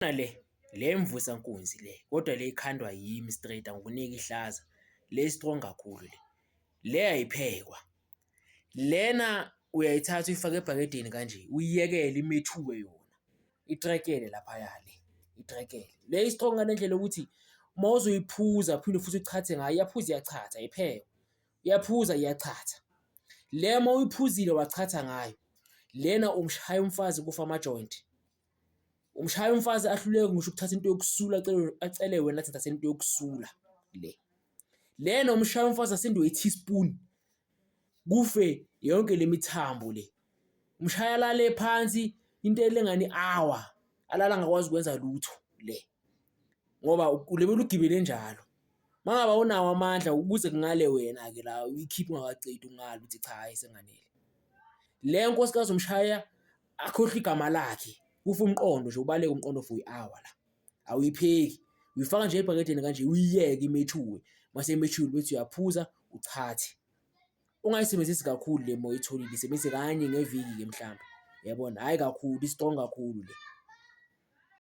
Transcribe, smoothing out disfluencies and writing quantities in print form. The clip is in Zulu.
Le, le mvusa nkunzi le, kodwa le ikhandwa yimi straight angikuniki ihlaza. Le strong kakhulu le. Le ayiphekwa. Lena uyayithatha uyifake ebhakedeni kanje, uyiyekele imethuwe yona. Itrekele laphaya le, itrekele. Le i-strong ngale ndlela yokuthi uma uzoyiphuza phinde futhi uchathe ngayo, iyaphuza iyachatha, ayiphekwa. Iyaphuza iyachatha. Le uma uyiphuzile wachatha ngayo, lena umshaya umfazi kufa ama-joint. Umshaya umfazi ahluleke ngisho ukuthatha into yokusula acele acele wena athi thatha into yokusula le. Lena umshaya umfazi asindwe i-teaspoon kufe yonke le mithambo le. Umshaya alale phansi into elingana i-hour alala angakwazi ukwenza lutho le. Ngoba ulibele ugibele njalo. Uma ngabe awunawo amandla ukuze kungale wena-ke la uyikhiphe ungakacedi ungale uthi cha hhayi senganele. Le nkosikazi umshaya akhohlwe igama lakhe kufe umqondo nje ubaleke umqondo for i-hour la awuyipheki uyifaka nje ebhakedeni kanje uyiyeke imethuwe mase imethuwe bethi uyaphuza uchathe ungayisebenzisi kakhulu le moyitholile isebenzise kanye ngeviki-ke mhlawumbe yabona hhayi kakhulu i-strong kakhulu le.